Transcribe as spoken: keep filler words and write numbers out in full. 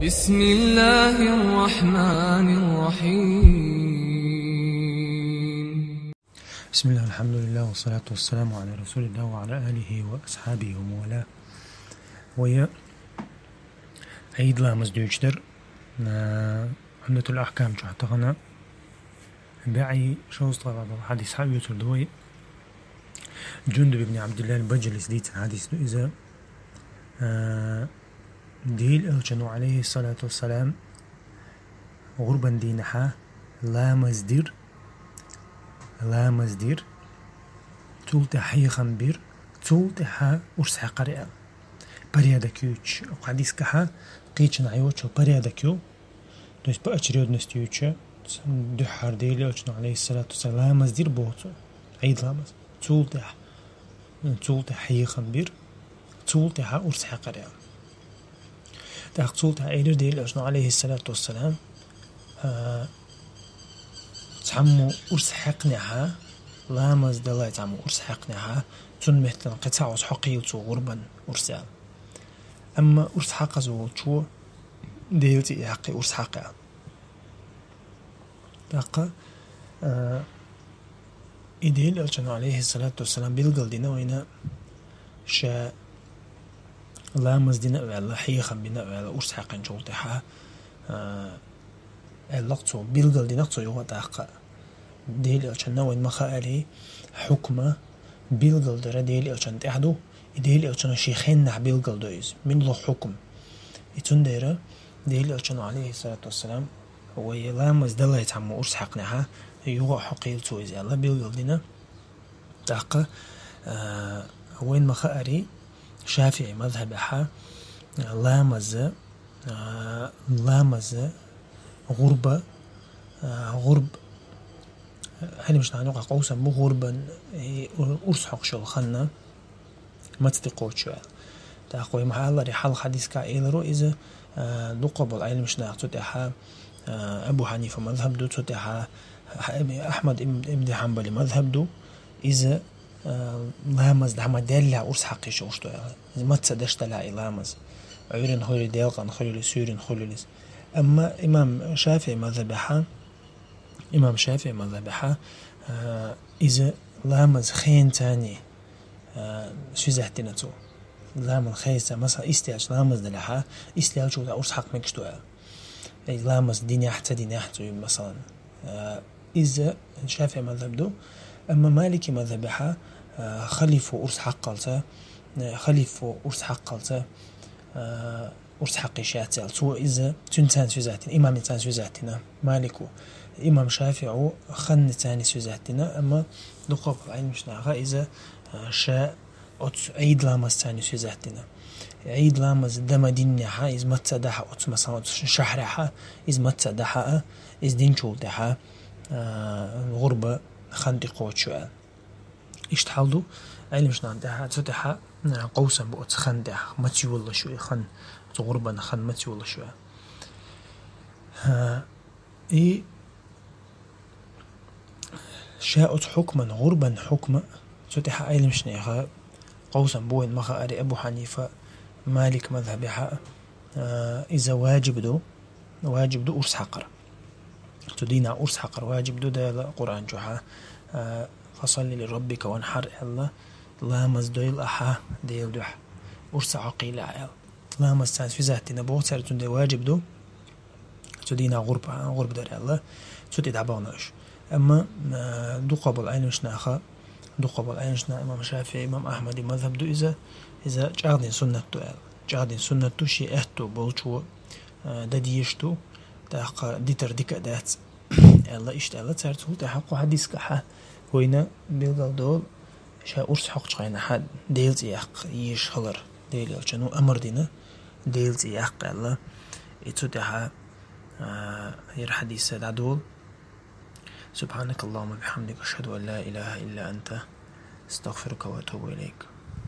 بسم الله الرحمن الرحيم. بسم الله، الحمد لله، والصلاة والسلام على رسول الله وعلى آله وأصحابه ومن والاه. Вай Ӏийд ламаз дуьйцуш дар, а, Умдатул Ахкам чохь тахана бӀе шовзткъе ткъаь долу хьадис хьаоьцур ду вай. Джундуб ибн Абдуллахь аль-Баджалис дийцина хьадис ду иза. А, Делан Элчано, алейхиссалату вассалам, гӀурбан дийнахьа ламаз дира, ламаз дира, цул тӀаьхьа хьехам бира, цул тӀаьхьа урс хьаькхира аьлла. Порядок юьйцуш, оцу хьадисехь кхечанхьа йоцуш йолу порядок ю, то есть по очередности юьйцуш, дуьххьара Делан Элчано, алейхиссалату вассалам, ламаз дира боху цо, Ӏийд ламаз. Цул тӀаьхьа, цул тӀаьхьа хьехам бира, цул тӀаьхьа урс хьаькхира аьлла. ТӀаккха цул тӀаьхьа элира Делан Элчано, алейхиссалату вассалам, а, цхьаммо урс хьаькхнехьа, ламаз далай цхьаммо урс хьаькхнехьа, цунна меттана кхин цхьа урс хьокхийла цо гӀурбан урс аьлла. Амма урс хьакхаза волчо Делан цӀе яьккхи урс хьакха аьлла. ТӀаккха, а, и Делан Элчано, алейхиссалату вассалам, билгалдина вайна, ша ламаз дина а ваьлла, хьехам бина а ваьлла, урс хьаькхинчул тӀаьхьа, а, аьлла-кх цо, билгалдина-кх цо юха а тӀаккха. Делан Элчанна вайна ма-хаъара, хьукма билгалдар Делан Элчанна тӀехь ду, и Делан Элчано шен хеннахь билгалдо иза, муьлха хьукма. И цундела Делан Элчано, алейхиссалату вассалам, вай ламаз далай цхьаммо урс хьаькхнехьа, юха а хьокхийла цо иза аьлла, билгалдина. ТӀаккха, а, вайна ма-хаъара, ШафиӀи мазхьабехь, а, ламаз, а, ламаз, гӀурба, а, гӀурба, Ӏилманчийн юкъахь къовсам бу гӀурбан, и, урс хьокхуш йолу хан маца тӀекхочуш ю аьлла. ТӀаккха вай ма-хаъара, хьалха хьадисехь элира иза, а, дукха болу Ӏилманчийн цу тӀехь, а, Абу Хьанифа мазхьаб ду, цу тӀехь Ахьмад ибн, ибн Хьанбали мазхьаб ду, иза, а, ламаз дӀа ма-деллехь урс хьакха йиш йолуш ду аьлла. Иза маца деш делахь и ламаз. Ӏуьйранна хуьлий, делкъанна хуьлий, суьйранна хуьлий иза. Амма имам ШафиӀи мазхьабехь, имам ШафиӀи мазхьабехь, а, иза ламаз хенаца, а, связать дина цо. Ламаз хенаца, масала, истеача ламаз делахь, истеачул тӀаьхьа урс хьакха мегаш ду аьлла. Ай, ламаз динехь, ца динехь цо, масалан. А, иза ШафиӀи мазхьаб ду, амма Малики мазхьабехь, а, халифо урс хьакхалца, а, халифо урс хьакхалца, а, урс хьакха йиш яц аьлла. Цо иза цуьнца связать дина, имамца связать дина, Малико. Имам ШафиӀо ханца связать дина, амма дукха болу Ӏилманчийн иза, а, ша оцу Ӏийд ламазца связать дина. Ӏийд ламаз дан ма-диннехь, иза маца а дахь оцу, масалан, оцу шахьрехь, иза маца а дахь а, иза динчул тӀаьхьа, а, гӀурба хан тӀекхочуш ю аьлла. Иштта хьал ду Ӏилманчийн тӀехь, цу тӀехь, а, къовсам бу оцу хан тӀехь, маца йолалуш ю и хан, оцу гӀурбан хан маца йолалуш ю аьлла. А, и ша оцу хьукман, гӀурбан хьукма, цу тӀехь Ӏилманчийн къовсам бу вайна ма-хаъара Абу Хьанифа, Малик мазхьабехь, а, иза ваджиб ду, ваджиб ду урс хьакхар. Цу дийнахь урс хьакхар ваджиб ду, Дала Къуръан чохь, а, «Фасалли ли раббика ванхьар», аьлла, ламаз дойла ахьа Делан дуьхьа, урс а хьокхийла ахьа аьлла. Ламазца связать дина боху цара, цундела ваджиб ду цу дийнахь гӀурба, гӀурба дар аьлла, цу тӀе дӀабахана уьш. Амма, а, дукха болу Ӏилманчийн, дукха болу Ӏилманчийн, имам ШафиӀи, имам Ахьмади мазхьаб ду иза, иза чӀагӀдина суннат ду аьлла. ЧӀагӀдина суннат ду, шен аьтто болчо, а, дан дезаш ду, тӀаккха дитар дика а дац аьлла, иштта аьлла цара. Цул тӀаьхьа кху хьадисехь вайна билгалдолу, ша урс хьокхучу хенахь Делан цӀе яккха езаш хилар, Делан Элчано амар дина, Делан цӀе яккха аьлла. И цу тӀаьхьа, а, яра хьадис дӀадолу. سبحانك اللهم وبحمدك، أشهد أن لا إله إلا أنت، أستغفرك وأتوب إليك.